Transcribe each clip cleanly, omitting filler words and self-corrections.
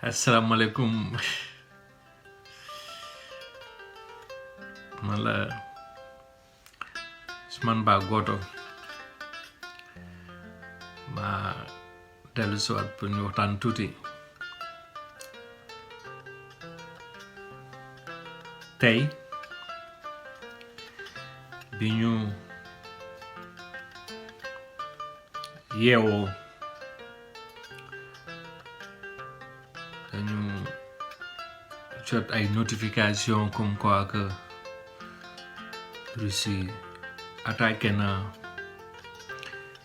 Assalamualaikum. Mala Ousmane ba goto ma delu suat pour ñu waxtaan tuuti tey bi ñu yeewoo dañu jot ay notification comme quoi que Russie attaqué na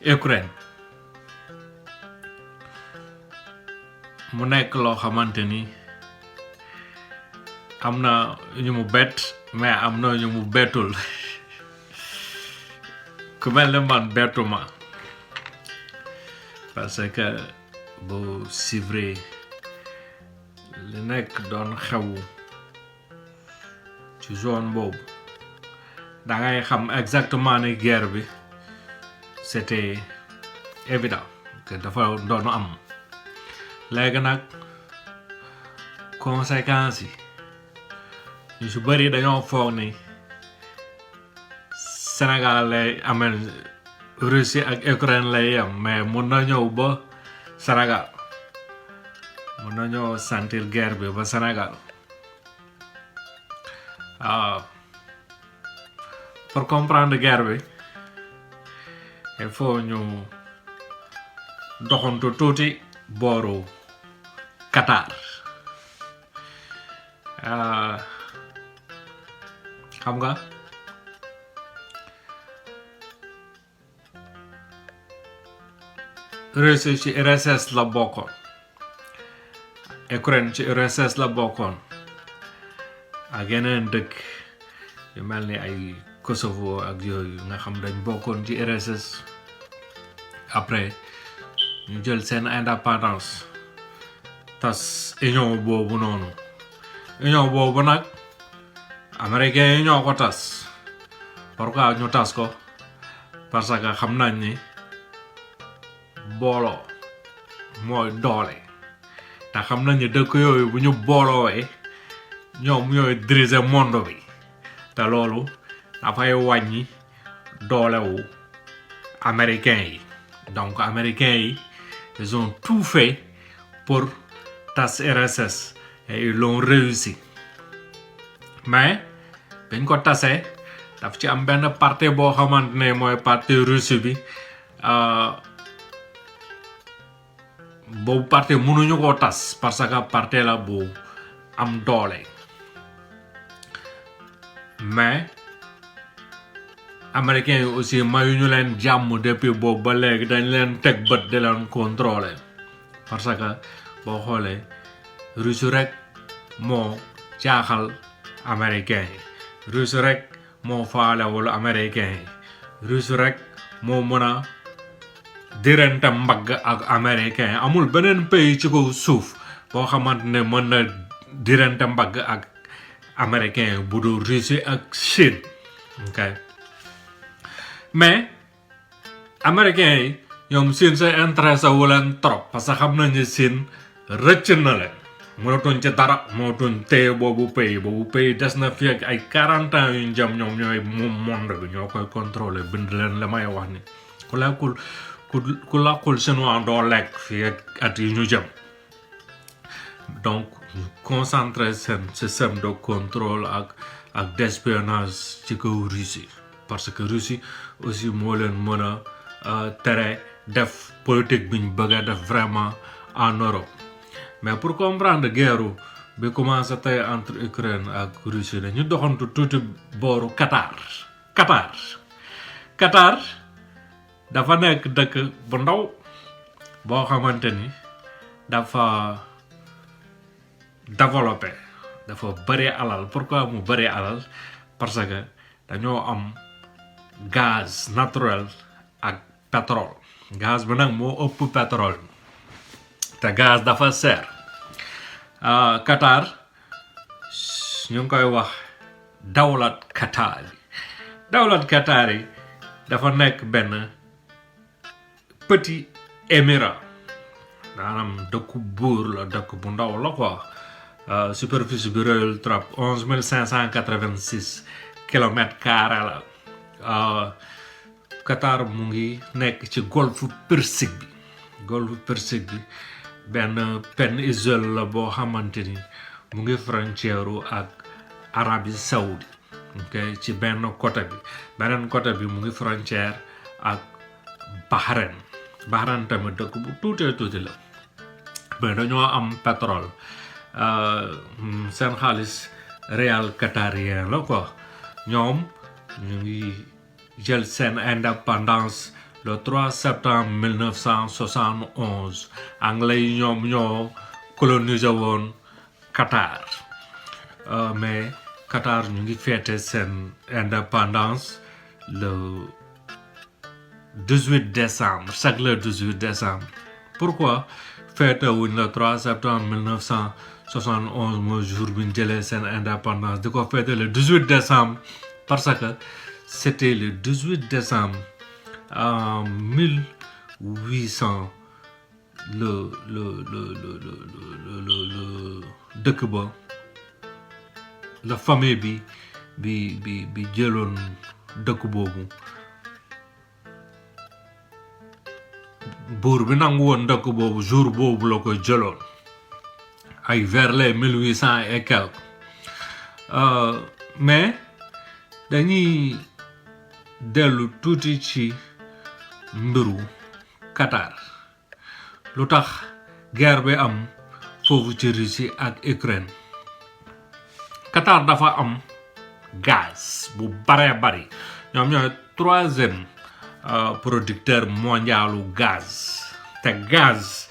Ukraine mu nekk loo xamante ni am na ñu mu bett mais am na ñu mu bettul ku mel ne man bettuma parce que boo suivre li nekk doon xew ci zone boobu da ngay xam exactement ni guerre bi c'était évident que dafa doon am léegi nag conséquences yi ñu si bëri dañoo foog ni Sénégal lay amel Russie ak Ukraine lay yem mais mun na ñëw ba Sénégal mun na ñëw sentir guerre bi ba Sénégal pour comprendre guerre bi il faut ñu doxantu tuuti booru Qatar xam nga Russie ci URSS la bokkoon Ukraine ci URSS la bokkoon ak yeneen dëkk yu mel ni ay Kosovo ak yooyu nga xam dañ bokkoon ci URSS après ñu jël seen indépendance tas union boobu noonu union boobu nag américains yi ñoo ko tas pourquoi ñu tas ko parce que xam nañ ni booloo mooy doole te xam nañ ni dëkk yooyu bu ñu booloowee ñoom ñooy diriger monde bi te loolu dafay wàññi doolewu américains yi donc américains yi ils ont tout fait pour tas URSS et ils l'ont réussi mais biñ ko tasee daf ci am benn parti boo xamante ne mooy parti russe bi boobu parti mënuñu koo tas parce que parti la bu am doole mais américains yi aussi mayuñu leen jàmm depuis boobu ba léegi dañ leen teg bët di leen contrôler parce que boo xoolee Russie rek moo jaaxal américains yi Russie rek moo faalewul américains yi Russie rek moo mën a dirante mbagg ak américains yi amul beneen pays ci kaw suuf boo xamante ne mën na dirante mbagg ak américains yi bu dul Russie ak Chine ok mais américains yi ñoom Chine say intéressé wu leen trop parce que xam nañu Chine rëcc na leen mënatuñ ci dara mënatuñ téye boobu pays des na fi ak ay 40 ans yu jëm ñoom ñooy moom monde bi ñoo koy contrôler bind leen la may wax ni ku làkkul chinois doo lekk fii ak at yi ñu jëm donc concentrer seen système de contrôle ak d'espionnage ci kaw Russie parce que Russie aussi moo leen mën a tere def politique bi ñu bëgg a def vraiment en Europe mais pour comprendre guerre bi commencé tey entre Ukraine ak Russie dañu doxantu tuuti booru Qatar dafa nekk dëkk bu ndaw boo xamante ni dafa développé dafa bëri alal pourquoi mu bëri alal parce que dañoo am gaz naturel ak pétrole gaz bi nag moo ëpp pétrole te gaz dafa seer Qatar ñu ngi koy wax dawlat Qatar yi dafa nekk benn petit émirat maanaam dëkku buur la dëkk bu ndaw la quoi superficie bi réyul trop 11586 kilomètres carrés la Qatar mu ngi nekk ci golfe Persique bi benn péninsule la boo xamante ni mu ngi frontière ak Arabie Saoudite ok ci benn côté bi beneen côté bi mu ngi frontière ak Bahreïn tamit dëkk bu tuuti la mais dañoo am pétrole seen xaalis réal qatarien la quoi ñoom ñu ngi jël seen indépendance le 3 septembre 1971 anglais yi ñoom ñoo colonisé woon Qatar mais Qatar ñu ngi fêté seen indépendance le 18 décembre chaque le 18 décembre pourquoi fêté wuñ le 3 septembre 1971 mooy jour bi ñu jëlee seen indépendance di ko fêté le 18 décembre parce que c'était le 18 décembre en 1800 le dëkk ba la famille bi jëloon dëkk boobu buur bi nangu woon dëkk boobu jour boobu la ko jëloon ay vers les 1800 et quelques mais dañuy dellu tuuti ci mbiru Qatar lu tax guerre bi am foofu ci Russie ak Ukraine Qatar dafa am gaz bu bare bari ñoom ñooy troisième producteur mondialu gaz te gaz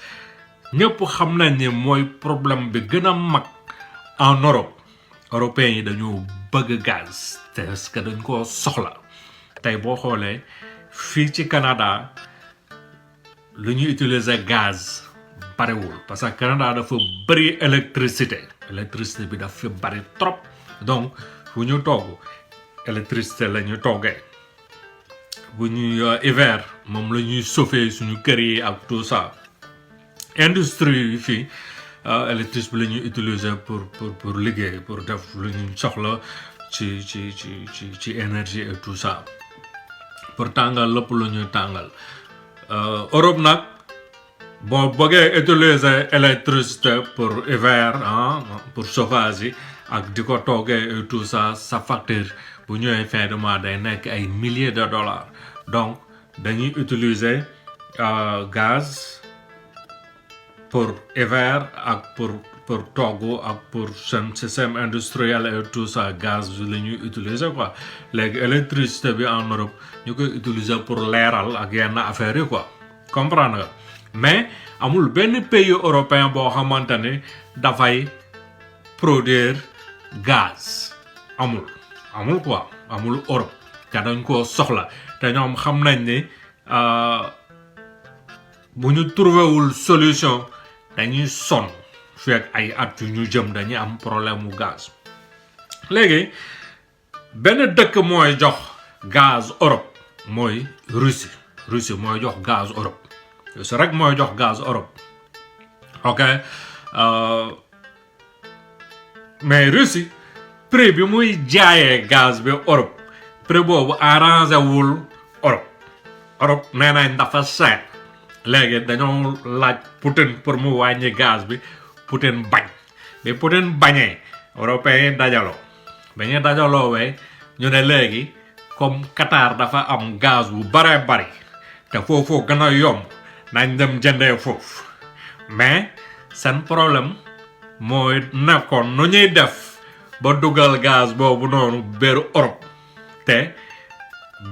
ñëpp xam nañ ne mooy problème bi gën a mag en Europe européens yi dañoo bëgg gaz te est-ce que dañ koo soxla tey boo xoolee fii ci Canada lu ñuy utiliser gaz bariwul parce que Canada dafa bëri électricité bi daf fi bari trop donc fu ñu togg électricité la ñu toggee bu ñuy hiver moom la ñuy chauffer suñu kër yi ak tout ça industrie yi fii électricité bi la ñuy utiliser pour liggéey pour def lu ñu soxla ci énergie et tout ça pour tàngal lépp lu ñuy tàngal Europe nag boo bëggee utiliser électricité pour hiver pour chauffage yi ak di ko toggee et tout ça sa facture bu ñëwee fin de mois day nekk ay milliers de dollars donc dañuy utiliser gaz pour hiver ak pour togg ak pour seen système industriel et tout ça gaz bi la ñuy utiliser quoi léegi électricité bi en Europe ñu koy utiliser pour leeral ak yenn affaires yi quoi comprendre nga mais amul benn pays européen boo xamante ne dafay produire gaz amul quoi amul Europe te dañ koo soxla te ñoom xam nañ ne bu ñu trouvéwul solution dañuy sonn fekk ay at yu ñu jëm dañuy am problème mu gaz léegi benn dëkk mooy jox gaz Europe mooy Russie mooy jox gaz Europe Russie rek mooy jox gaz Europe ok mais Russie prix bi muy jaayee gaz bi Europe prix boobu arrangé wul Europe nee nañ dafa seet léegi dañoo laaj Poutine pour mu wàññi gaz bi Poutine bañ bi Poutine bañee européens yi dajaloo wee ñu ne léegi comme Qatar dafa am gaz bu bare bari te foofu gën a yomb nañ dem jëndee foofu mais seen problème mooy nekkoon nu ñuy def ba dugal gaz boobu noonu biir Europe te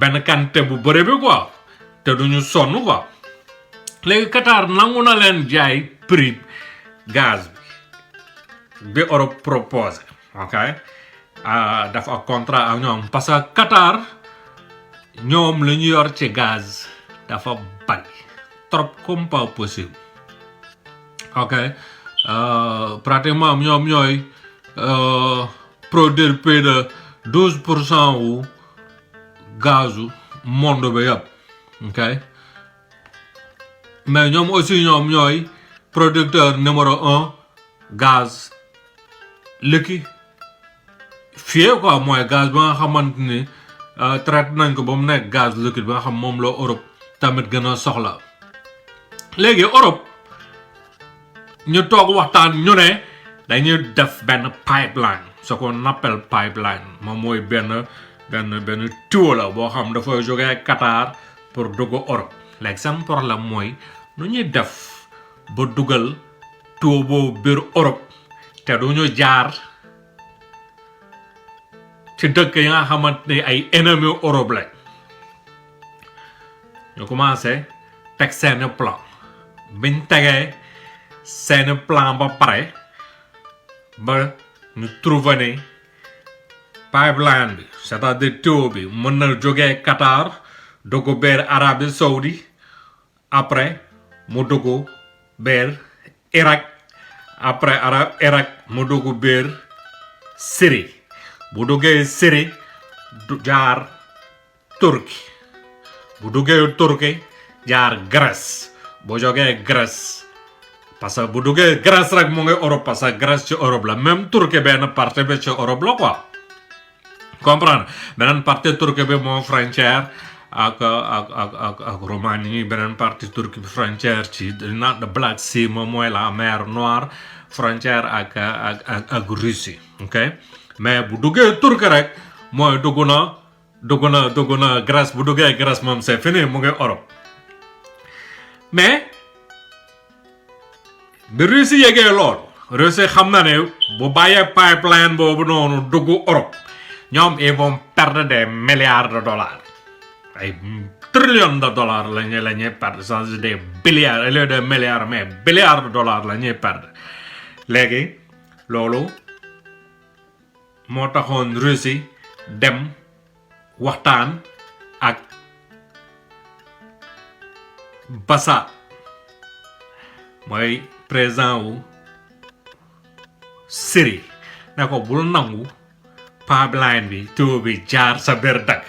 benn quantité bu bëri bi quoi te duñu sonn quoi léegi Qatar nangu na leen jaay prix gaz bi Europe proposé ok dafa contrat ak ñoom parce que Qatar ñoom la ñu yor ci gaz dafa bari trop comme pas possible ok pratiquement ñoom ñooy produire plus de 12% wu gazu monde bi yëpp ok mais ñoom aussi ñoom ñooy producteur numéro 1 gaz liquéfié quoi mooy gaz ba nga xamante ni traité nañ ko ba mu nekk gaz liquide ba nga xam moom la Europe tamit gën a soxla léegi Europe ñu toog waxtaan ñu ne dañuy def benn pipeline ce qu'on appelle pipeline moom mooy benn tuyau la boo xam dafa jógee Qatar pour dugg Europe léegi seen problème mooy nu ñuy def ba dugal tuyau boobu biir Europe te du ñu jaar ci dëkk yi nga xamante ni ay ennemi Europe la ñu commencé teg seeni plan biñ tegee seeni plan ba pare ba ñu trouvé ne pipeline bi c'est-à-dire tuyau bi mën na jógee Qatar dugg biir Arabie Saoudi après mu dugg biir Irak après Irak mu dugg biir Syrie bu duggee Syrie jaar Turquie bu duggee Turquie jaar Grèce bu jógee Grèce parce que bu duggee Grèce rek mu ngi Europe parce que Grèce ci Europe la même Turquie benn partie bi ci Europe la quoi comprendre beneen partie Turquie bi moo frontière ak Roumanie beneen partie Turquie bi frontière ci naan the Black Sea moom mooy la mer Noire frontière ak Russie ok mais bu duggee Turquie rek mooy dugg na Grèce bu duggee Grèce moom c'est fini mu ngi Europe mais bi Russie yegee loolu Russie xam na ne bu bàyyee pipeline boobu noonu dugg Europe ñoom ils vont perdre des milliards de dollars ay trillions de dollars la ñuy perdre sans des milliards au lieu de milliards mais billiards de dollars la ñuy perdre léegi loolu moo taxoon Russie dem waxtaan ak Bassa mooy président wu Syrie ne ko bul nangu pipeline bi tuyau bi jaar sa biir dëkk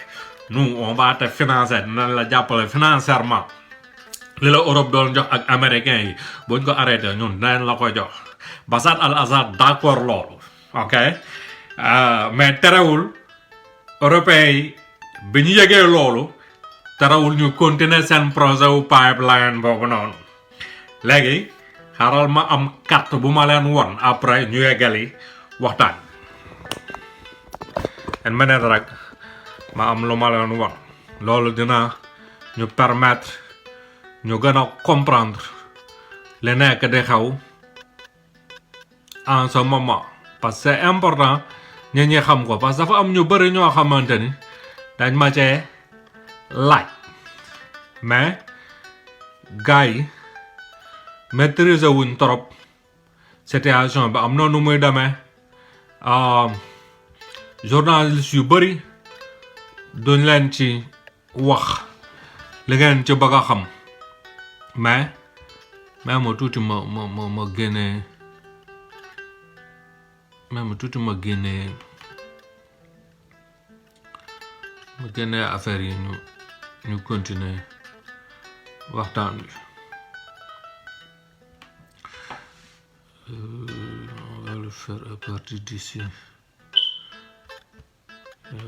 nous on va te financer dinañ la jàppale financièrement li la Europe doon jox ak américains yi buñ ko arrêté ñun dinañ la ko jox Bachar al-Assad d'accord loolu ok mais terewul européens yi bi ñu yegee loolu terewul ñu continuer seen projet wu pipeline boobu noonu léegi xaaral ma am carte bu ma leen won après ñu yeggali waxtaan en meneen rek ma am lu ma leen won loolu dina ñu permettre ñu gën a comprendre li nekk di xew en ce moment parce que c'est important ñi ñi xam ko parce que dafa am ñu bëri ñoo xamante ni dañ ma cee laaj mais gars yi maîtriser wuñ trop situation bi am na nu muy demee journaliste yu bëri duñ leen ci wax li ngeen ci bëgg a xam mais ma tuuti ma génnee ma génnee affaire yi ñu continuer waxtaan bi. On va le faire à partir d'ici.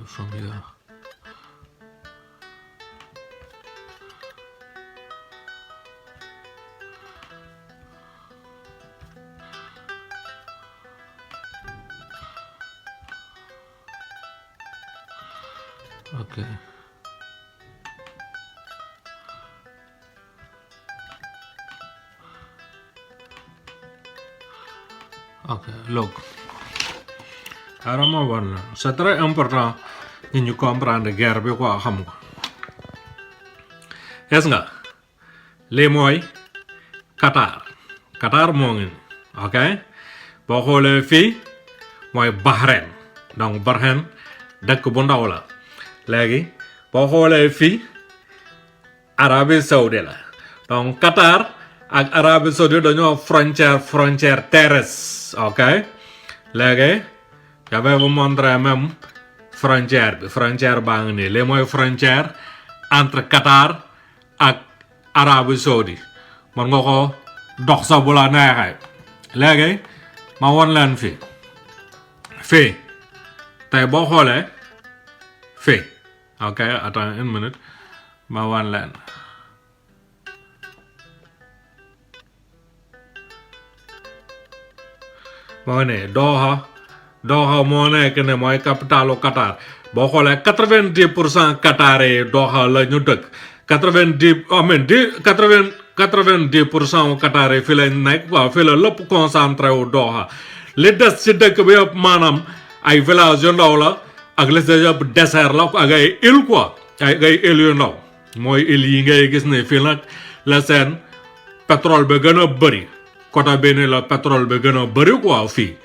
From here. Okay. Ok, look. Arama warna. C'est très important que ñu comprendre guerre bi quoi xam ko. Gis nga lii mooy Qatar. Qatar moo ngi ok boo xoolee fii mooy Bahreïn donc Bahreïn dëkk bu ndaw la léegi boo xoolee fii Arabie Saoudite la donc Qatar ak Arabie Saoudite dañoo frontière terrestre ok léegi je vais vous montrer même frontière baa ngi nii lii mooy frontière entre Qatar ak Arabie Saoudite mën nga ko dox sa bu la neexee léegi ma won leen fii tey boo xoolee fii ok attends une minute ma won leen moo ne Doha moo nekk ne mooy capitalu Qatar boo xoolee 90% Qatar yi Doha la ñu dëkk 90% Qatar yi fi lañ nekk waaw fi la lépp concentré wu Doha li des ci dëkk bi yëpp maanaam ay village yu ndaw la ak li des yëpp désert la ak ay île quoi ay île yu ndaw mooy île yi ngay gis ne fii nag la seen pétrole bi gën a bëri côté bi ni la pétrole bi gën a bëri quoi fii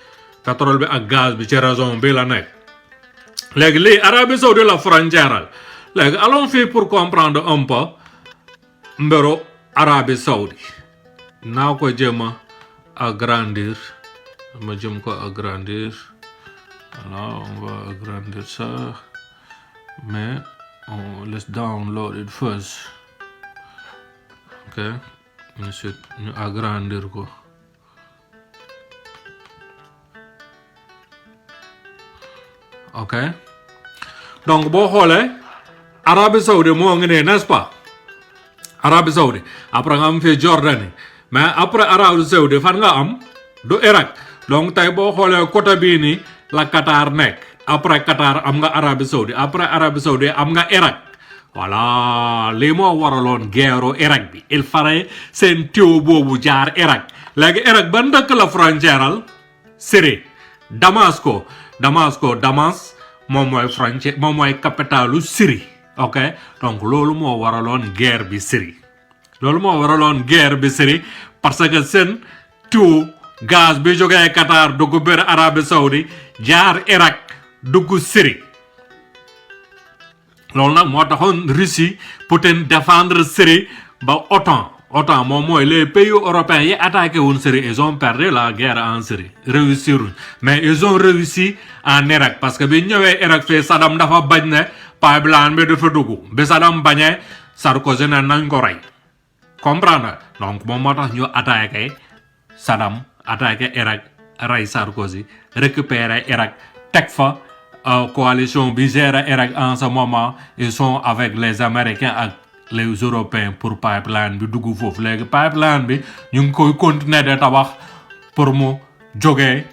pétrole bi ak gaz bi ci région bi la nekk léegi lii Arabie Saoudite la frontière léegi allons fii pour comprendre un peu mbiru Arabie Saoudite naa ko jéem a agrandir ma jëm ko agrandir voilà on va agrandir ça mais on laisse download it first ok ensuite ñu agrandir ko ok donc boo xoolee Arabie Saoudite moo ngi ne n'est-ce pas Arabie Saoudite après nga am fii Jordanie mais après Arabie Saoudite fan nga am du Irak donc tey boo xoolee côté bii nii la Qatar nekk après Qatar am nga Arabie Saoudite après Arabie Saoudite am nga Irak voilà lii moo waraloon guerre Irak bi il fallait seen thiow boobu jaar Irak léegi Irak ban dëkk la frontière Syrie Damas moom mooy frontière moom mooy capitalu Syrie ok donc loolu moo waraloon guerre bi Syrie parce que seen thiow gaz bi jógee Qatar dugg biir Arabie Saoudite jaar Irak dugg Syrie loolu nag moo taxoon Russie Poutine défendre Syrie ba OTAN moom mooy les pays européens yi attaqué woon Syrie ils ont perdu la guerre en Syrie réussiruñ mais ils ont réussi en Irak parce que bi ñëwee Irak fii Saddam dafa bañ ne pipeline bi dafa dugg bi Saddam bañee Sarkozy ne nañ ko rey comprendre donc moom moo tax ñu attaqué Saddam attaqué Irak rey Sarkozy récupérer Irak teg fa coalition bi gère Irak en ce moment ils sont avec les Américains ak les Européens pour pipeline bi dugg foofu léegi pipeline bi ñu ngi koy continuer de tabax pour mu jógee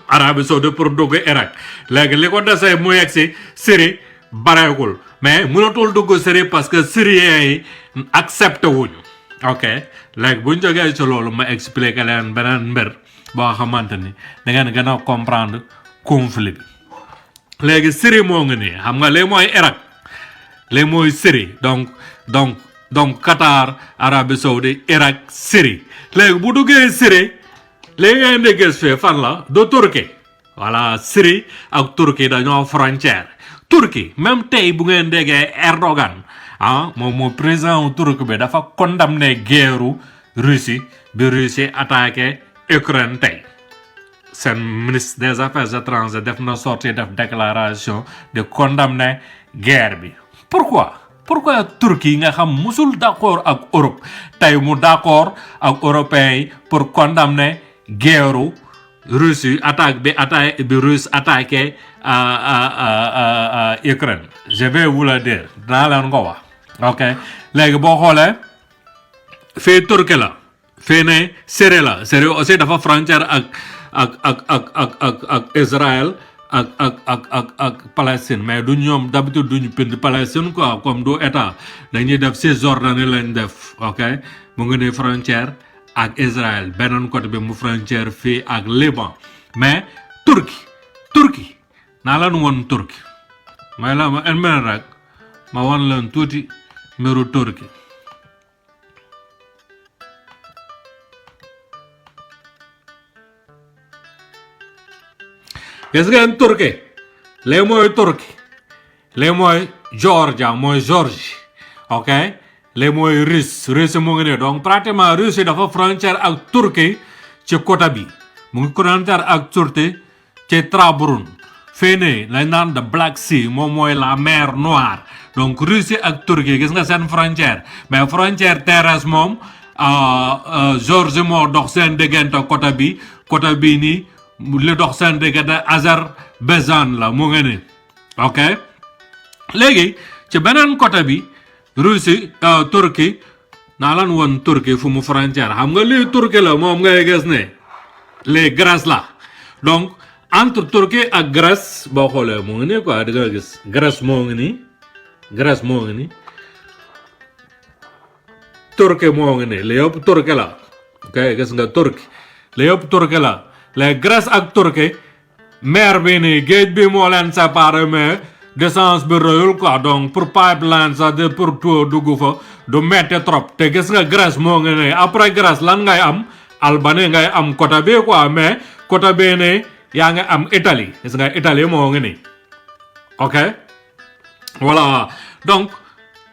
Arabie Saoudite pour dugg Irak léegi li ko desee mu yegg si Syrie bareegul mais mënatul dugg Syrie parce que syriens yi accepté wuñu ok léegi buñ jógee ci loolu ma expliquer leen beneen mbir boo xamante ni da ngeen gën a comprendre conflit bi léegi Syrie moo ngi nii xam nga léegi mooy Irak léegi mooy Syrie donc Qatar Arabie Saoudite Irak Syrie léegi bu duggee Syrie léegi ngeen di gis fii fan la do Turquie voilà Syrie ak Turquie dañoo frontière Turquie même tey bu ngeen déggee Erdogan moom moo président turc bi dafa condamné guerru Russie bi Russie attaqué Ukraine tey seen ministre des affaires étrangères def na sorti def déclaration de condamner guerre bi pourquoi Turquie nga xam musul d'accord ak Europe tey mu d'accord ak européens yi pour condamner guerru Russie attaque bi Russe attaqué Ukraine je vais vous le dire daa leen ko wax ok léegi boo xoolee fii Turquie la fii ne Syrie la Syrie aussi dafa frontière ak Israël ak Palestine mais du ñoom d'habitude duñu bind Palestine quoi comme du état dañuy def Cisjordanie lañ def ok mu ngi ne frontière ak Israël beneen côté bi mu frontière fii ak Liban mais Turquie naa leen woon Turquie may la ma en rek ma wan leen tuuti mbiru Turquie gis ngeen Turquie léegi mooy Georgia mooy Géorgie ok léegi mooy Russie mu ngi ne donc pratiquement Russie dafa frontière ak Turquie ci côté bi mu ngi frontière ak Turquie ci Traburun fii nii lañ naan the Black Sea moom mooy la mer Noire donc Russie ak Turquie gis nga seen frontière mais frontière terrestre moom George moo dox seen diggante côté bi nii li dox seen diggante Azerbaïdjan la mu ngi nii ok léegi ci beneen côté bi Russie Turquie naa lan woon Turquie fu mu frontière xam nga lii Turquie la moom ngay gis ne les Grèce la donc entre Turquie ak Grèce boo xoolee moo ngi nii quoi di nga gis Grèce moo ngi nii Turquie moo ngi nii li yëpp Turquie la ok gis nga Turquie li yëpp Turquie la les Grèce ak Turquie mer bi nii géej bi moo leen séparé mais distance bi rëyul quoi donc pour pipeline sax de pour tout dugg fa du metti trop te gis nga Grèce moo ngi nii après Grèce lan ngay am Albanie ngay am côté bi quoi mais côté bi nii yaa ngi am Italie gis nga Italie moo ngi nii ok voilà donc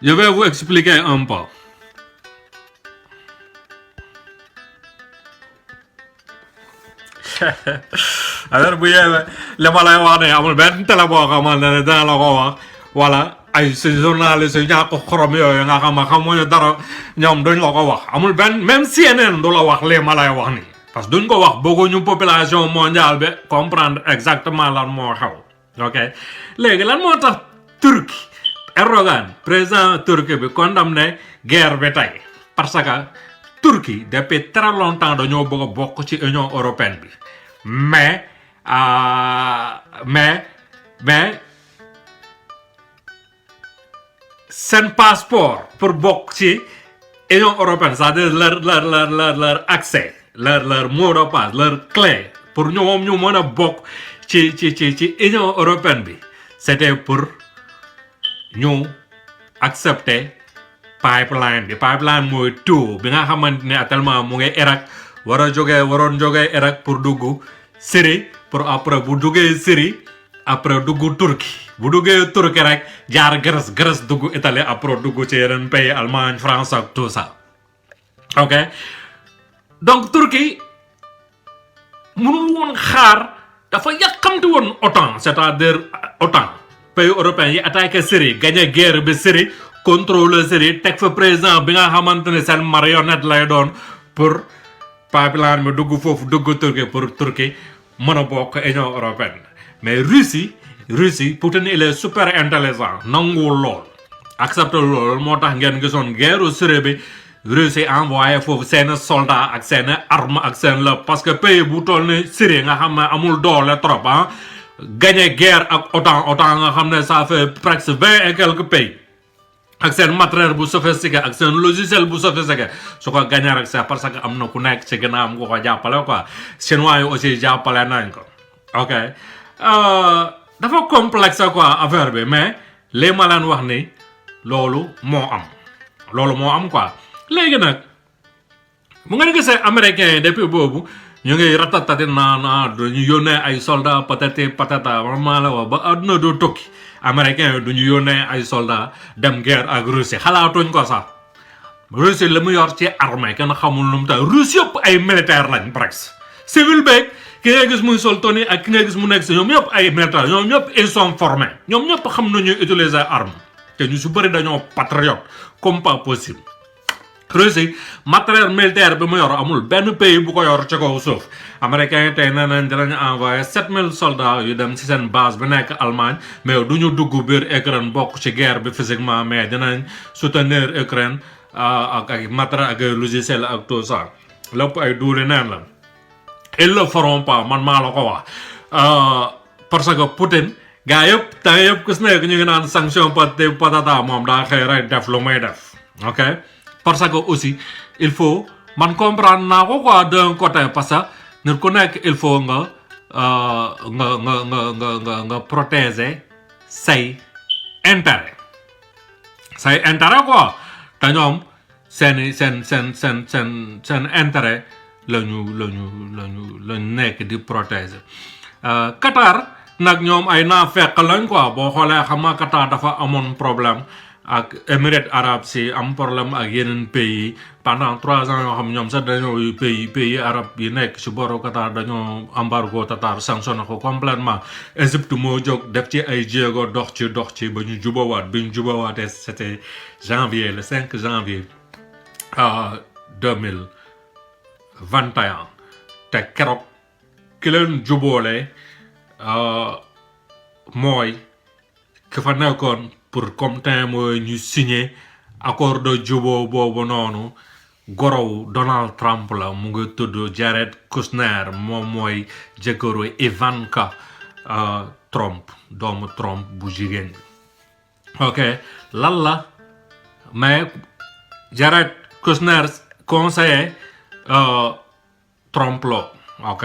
je vais vous expliquer un peu affaire bu yéeme li ma lay wax ne amul benn télé boo xamante ne dina la ko wax wala ay si journaliste yu ñàkk xorom yooyu nga xam ne xamuñu dara ñoom duñ la ko wax amul benn même CNN du la wax lii ma lay wax nii parce que duñ ko wax bëgguñu population mondiale bi comprendre exactement lan moo xew ok léegi lan moo tax Turquie Erdogan président Turquie bi condamné guerre bi tey parce que Turquie depuis très longtemps dañoo bëgg a bokk ci Union européenne bi mais seen passeport pour bokk ci Union européenne c'est-à-dire leur accès leur mot de passe leur clé pour ñoom ñu mën a bokk ci Union européenne bi c'était pour ñu accepter pipeline mooy thiow bi nga xamante ne actuellement mu ngi Irak waroon jógee Irak pour dugg Syrie pour après bu duggee Syrie après dugg Turquie bu duggee Turquie rek jaar Grèce dugg Italie après dugg ci yeneen pays Allemagne France ak tout ça ok donc Turquie mënul woon xaar dafa yàqamti woon OTAN c'est-à-dire OTAN pays européens yi attaqué Syrie gagné guerre bi Syrie contrôle Syrie teg fa président bi nga xamante ne seen marionnette lay doon pour pipeline bi dugg foofu dugg Turquie pour Turquie mën a bokk Union européenne mais Russie Poutine il est super intelligent nanguwul lool accepté loolu moo tax ngeen gisoon guerre Syrie bi Russie envoyé foofu seen soldat ak seen arme ak seen lépp parce que pays bu toll ni Syrie nga xam ne amul doole trop gagné guerre ak OTAN nga xam ne ça fait presque 20 et quelques pays ak seen matériel bu sophistiqué ak seen logiciel bu sophistiqué su ko gagné rek c'est parce que am na ku nekk ci ginnaaw am ko jàppale quoi chinois yi aussi jàppale nañ ko ok dafa complexe quoi affaire bi mais li ma leen wax ni loolu moo am quoi léegi nag bu nga gisee américains yi depuis boobu ñu ngi ratatati naa duñu yónnee ay soldats patata vraiment la wax ba àdduna doo tokki américains yi duñu yónnee ay soldats dem guerre ak Russie xalaatuñ ko sax Russie la mu yor ci armée kenn xamul lu mu tax Russie yëpp ay militaire lañ presque civil beeg ki nga gis muy sol tenue ak ki nga gis mu nekk si ñoom ñëpp ay militaire ñoom ñëpp ils sont formés ñoom ñëpp xam nañu utiliser arme te ñu su bëri dañoo patriote comme pas possible Russie matériel militaire bi mu yor amul benn pays bu ko yor ci kaw suuf américains yi tey nee nañ dinañu envoyé 7000 soldats yu dem ci seen base bi nekk Allemagne mais du ñu dugg biir Ukraine bokk ci guerre bi physiquement mais dinañ soutenir Ukraine ak ay matériel ak ay logiciel ak tout ça lépp ay duuli neen la ils le feront pas man maa la ko wax parce que Poutine gars yëpp temps yëpp ku si nekk ñu ngi naan sanction patata moom daa xëy rek def lu muy def ok parce que aussi il faut man comprendre naa ko quoi d'un côté parce que nit ku nekk il faut nga protéger say intérêt quoi te ñoom seen intérêt lañu nekk di protéger Qatar nag ñoom ay naafeq lañ quoi boo xoolee xam nga Qatar dafa amoon problème ak Émirats arabes si am problème ak yeneen pays pendant 3 ans yoo xam ñoom sax dañoo pays arabes yi nekk si boru Qatar dañoo embargo Qatar sanctionné ko complètement Égypte moo jóg def ci ay jéego dox ci ba ñu jubawaat bi ñu jubawaatee c'était le 5 janvier 2021 te keroog ki leen jubóole mooy ki fa nekkoon pour comme mooy ñu signé accord de jubóo boobu noonu gorow Donald Trump la mu ngi tudd Jared Kushner moom mooy jëkkëru Ivanka Trump doomu Trump bu jigéen ok lan la mais Jared Kushner conseiller Trump la ok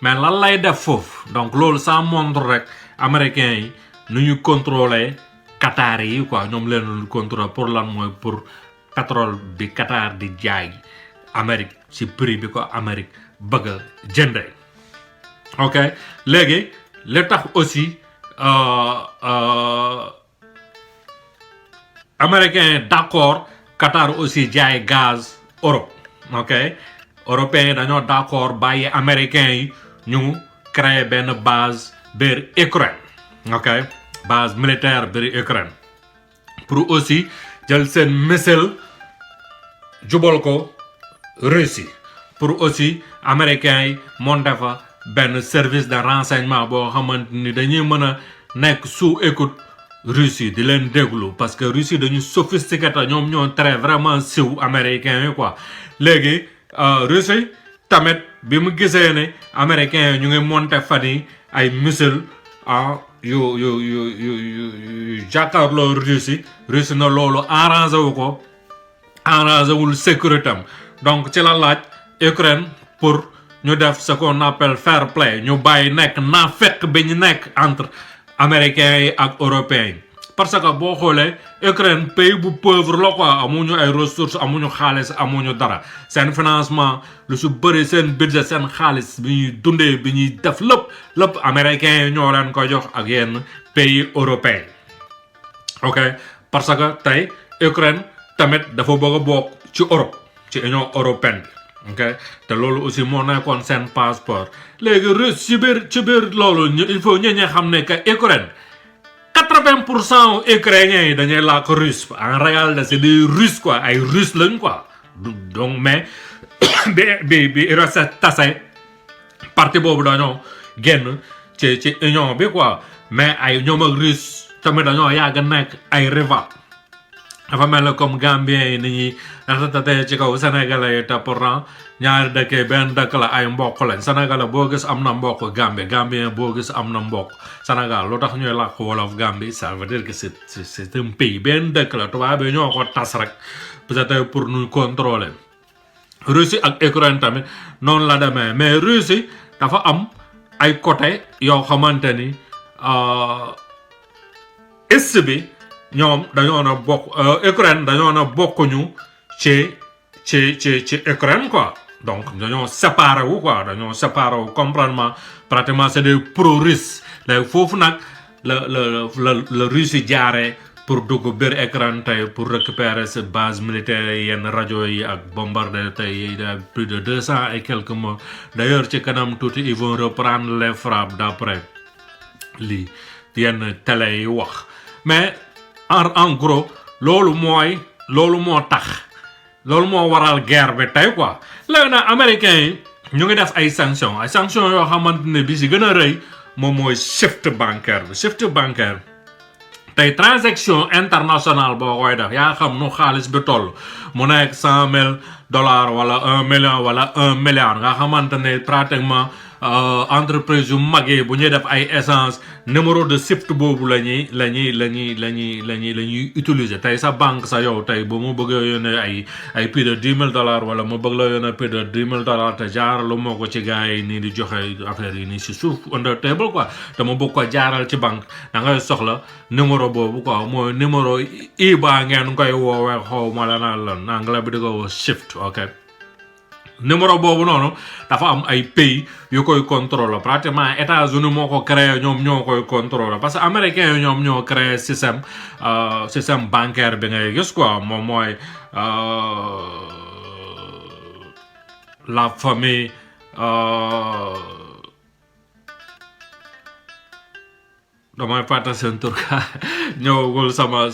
mais lan lay def foofu donc loolu ça montre rek américains yi nu ñu contrôler Qatar yi quoi ñoom leen contrôler pour lan mooy pour pétrole bi Qatar di jaay Amérique ci prix bi ko Amérique bëgg a jëndee ok léegi li tax aussi américains d'accord Qatar aussi jaay gaz Europe ok européens dañoo d'accord bàyyi américains yi ñu créer benn base biir Ukraine ok base militaire biir Ukraine pour aussi jël seen missile jubal ko Russie pour aussi américains yi monté fa benn service de renseignement boo xamante ni dañuy mën a nekk sous écoute Russie di leen déglu parce que Russie dañu sophistiqué te ñoom ñoo très vraiment siw américains yi quoi léegi Russie tamit bi mu gisee ne américains yi ñu ngi monté fan yi ay missile yu jàkkaarloo Russie na loolu arrangé wu ko arrangé wul sécurité am donc ci la laaj Ukraine pour ñu def ce qu'on appelle fair play ñu bàyyi nekk naa fekk bi ñu nekk entre américains yi ak européens yi parce que boo xoolee Ukraine pays bu pauvre la quoi amuñu ay ressources amuñu xaalis amuñu dara seen financement lu su bëri seen budget seen xaalis bi ñuy dundee bi ñuy def lépp américains yi ñoo leen ko jox ak yenn pays européens ok parce que tey Ukraine tamit dafa bëgg a bokk ci Europe ci Union européenne bi ok te loolu aussi moo nekkoon seen passeport léegi Russie ci biir loolu il faut ñi xam ne que Ukraine 80% ukrainiens yi dañuy làkk russe en réalité c'est des Russes quoi ay Russes lañ quoi donc mais bi URSS tase parti boobu dañoo génn ci union bi quoi mais ay ñoom ak Russe tamit dañoo yàgg nekk ay rival dafa mel ne comme Gambien yi ni ñuy ratatee ci kaw Sénégalais yi te pourtant ñaari dëkkee benn dëkk la ay mbokk lañ Sénégalais boo gis am na mbokk Gambien boo gis am na mbokk Sénégal lu tax ñuy làkk wolof Gambie ça veut dire que c'est un pays benn dëkk la tubaab yi ñoo ko tas rek peut-être pour nous contrôler Russie ak Ukraine tamit noonu la demee mais Russie dafa am ay côté yoo xamante ni est bi ñoom dañoo na bokk Ukraine dañoo na bokkuñu ci Ukraine quoi donc dañoo séparé wu quoi dañoo séparé wu comprendre pratiquement c'est des pro-russes léegi foofu nag la Russie jaaree pour dugg biir Ukraine tey pour récupérer cette base militaire yenn rajo yi ak bombarder tey plus de 200 et quelques morts d'ailleurs ci kanam tuuti ils vont reprendre les frappes d'après lii yenn télé yi wax mais en gros loolu moo waral guerre bi tey quoi léegi nag américains yi ñu ngi def ay sanctions yoo xamante ne bi si gën a rëy moom mooy shift bancaire tey transaction internationale boo koy def yaa xam nu xaalis bi toll mu nekk $100,000 wala $1 million wala $1 milliard nga xamante ne pratiquement entreprise yu mag yi bu ñuy def ay essence numéro de SWIFT boobu la ñuy utiliser tey sa banque sa yow tey bu mu bëggee yónnee ay plus de $10,000 wala mu bëgg la yónnee plus de $10,000 te jaaralu moo ko ci gars yi nii di joxe affaire yi nii si suuf under table quoi te mu bëgg ko jaaral ci banque da ngay soxla numéro boobu quoi mooy numéro IBA ngeen koy woowee xaw ma la naan lan anglais bi di ko woo SWIFT ok numéro boobu noonu dafa am ay pays yu koy contrôler pratiquement États-Unis moo ko créé ñoom ñoo koy contrôler parce que américains yi ñoom ñoo créé système bancaire bi ngay gis quoi moom mooy la famille damay fàtte seen tur ñëwagul sama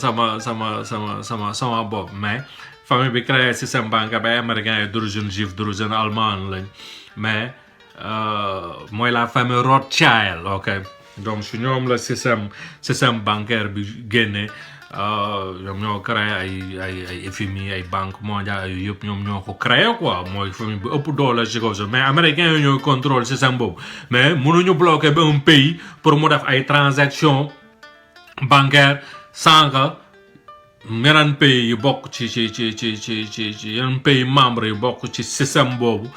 bopp mais famille bi créé système bancaire ba américain yi d'origine juif d'origine allemande lañ mais mooy la famille Rothschild ok donc su ñoom la système bancaire bi génne ñoom ñoo créé ay FMI ay banque mondiale ay yëpp ñoom ñoo ko créé quoi mooy famille bi ëpp doole ci kaw mais américains yi ñooy contrôle système boobu mais mënuñu bloquer ba un pays pour mu def ay transactions bancaires sans que yeneen pays yi bokk ci yeneen pays membres yi bokk ci système boobu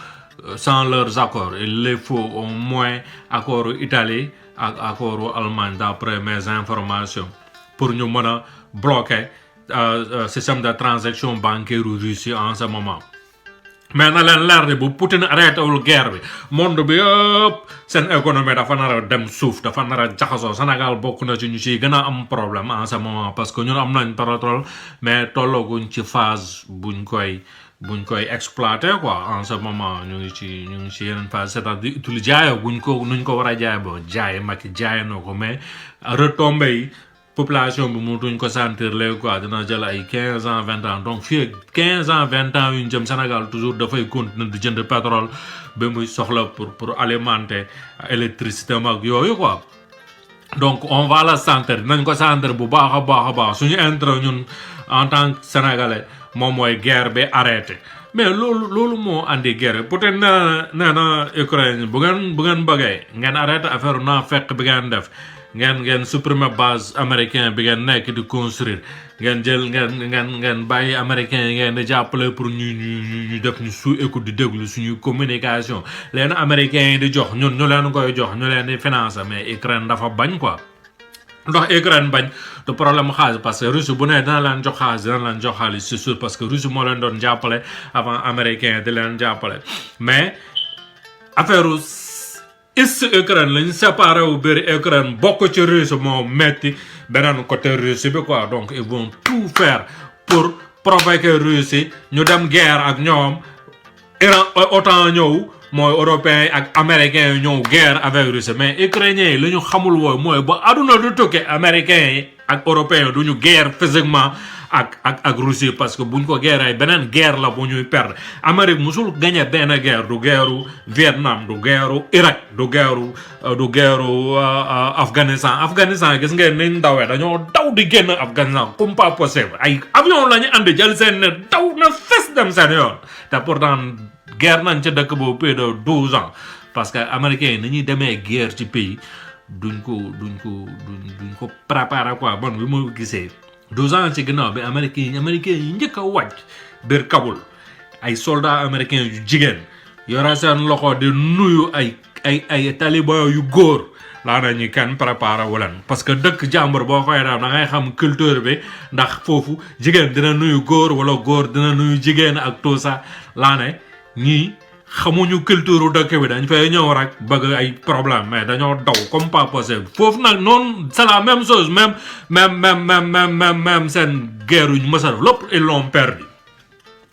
sans leurs accords il les faut au moins accord Italie ak accord Allemagne d'après mes informations pour ñu mën a bloquer système de transaction bancaire Russie en ce moment mais na leen leer bu Poutine arrêté wul guerre bi monde bi yëpp seen économie dafa nar a dem suuf dafa nar a jaxasoo Sénégal bokk na ci ñu ciy gën a am problème en ce moment parce que ñun am nañ pétrole mais tollooguñ ci phase buñ koy exploiter quoi en ce moment ñu ngi ci yeneen phase c'est-à-dire utiliser jaayoo guñ ko nuñ ko war a jaay boo jaay Macky jaay na ko mais retombées yi population bi mënutuñ ko sentir léegi quoi dina jël ay 15 ans 20 ans donc fii 15 ans 20 ans yu ñu jëm Sénégal toujours dafay continuer di jënd pétrole ba muy soxla pour alimenter électricité mag yooyu quoi donc on va la sentir dinañ ko sentir bu baax a baax suñu intérêt ñun en tant que sénégalais moom mooy guerre bi arrêté mais loolu moo andi guerre peut-être nee na Ukraine bu ngeen bëggee ngeen arrêté affaire naa fekk bi ngeen def ngeen supprimer base américain bi ngeen nekk di construire ngeen jël ngeen bàyyi américain yi ngeen di jàppale pour ñu def ñu sous écoute di déglu suñu communication leen américain yi di jox ñun ñu leen koy jox ñu leen di financer mais Ukraine dafa bañ quoi ndax Ukraine bañ du problème xaalis parce que Russie bu ne dina leen jox xaalis c'est sûr parce que Russie moo leen doon jàppale avant américain di leen jàppale mais affaire est Ukraine lañ séparé wu biir Ukraine bokk ci Russie moo metti beneen côté Russie bi quoi donc ils vont tout faire pour provoquer Russie ñu dem guerre ak ñoom Iran OTAN ñëw mooy européens yi ak américains yi ñëw guerre avec Russie mais ukrainiens yi li ñu xamul wooy mooy ba aduna du tukki américains yi ak européens yi du ñu guerre physiquement ak Russie parce que buñ ko guerre ay beneen guerre la bu ñuy perdre Amérique musul gagné benn guerre du guerru Vietnam du guerru Irak du guerru Afghanistan gis ngeen niñ dawee dañoo daw di génn Afghanistan comme pas possible ay avion la ñu andi jël seen ne daw na fes dem seen yoon te pourtant guerre nañ ci dëkk boobu plus de 12 ans parce que américains yi ni ñuy demee guerre ci pays duñ ko préparer quoi bon bi ma gisee 12 ans ci ginnaaw bi américains yi njëkk a wàcc biir Kaboul ay soldats américains yu jigéen yore seen loxo di nuyu ay taliban yu góor laa na ñu kenn préparé wu leen parce que dëkk jàmbur boo koy def da ngay xam culture bi ndax foofu jigéen dina nuyu góor wala góor dina nuyu jigéen ak tout ça laa ne ñii xamuñu culture dëkk bi dañ fay ñëw rek bëgg ay problème mais dañoo daw comme pas possible foofu nag noonu c'est la même chose même seen guerre yu ñu mës a def lépp ils l'ont perdu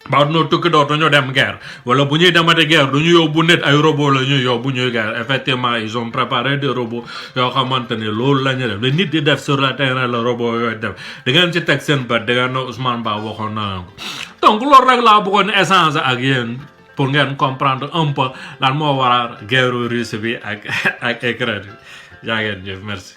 ba dina tukki dootuñu dem guerre wala bu ñuy demati guerre du ñu yóbbu nit ay robot la ñuy yóbbu ñuy guerre effectivement ils ont préparé des robots yoo xamante ne loolu la ñu def le nit di def sur le terrain la robot yooyu def da ngeen ci teg seen bët da ngeen ne Ousmane Ba waxoon na leen ko donc loolu rek laa bëggoon échanger ak yéen pour ngeen comprendre un peu lan moo waral guerre Russie bi ak Ukraine yaa ngeen jëf merci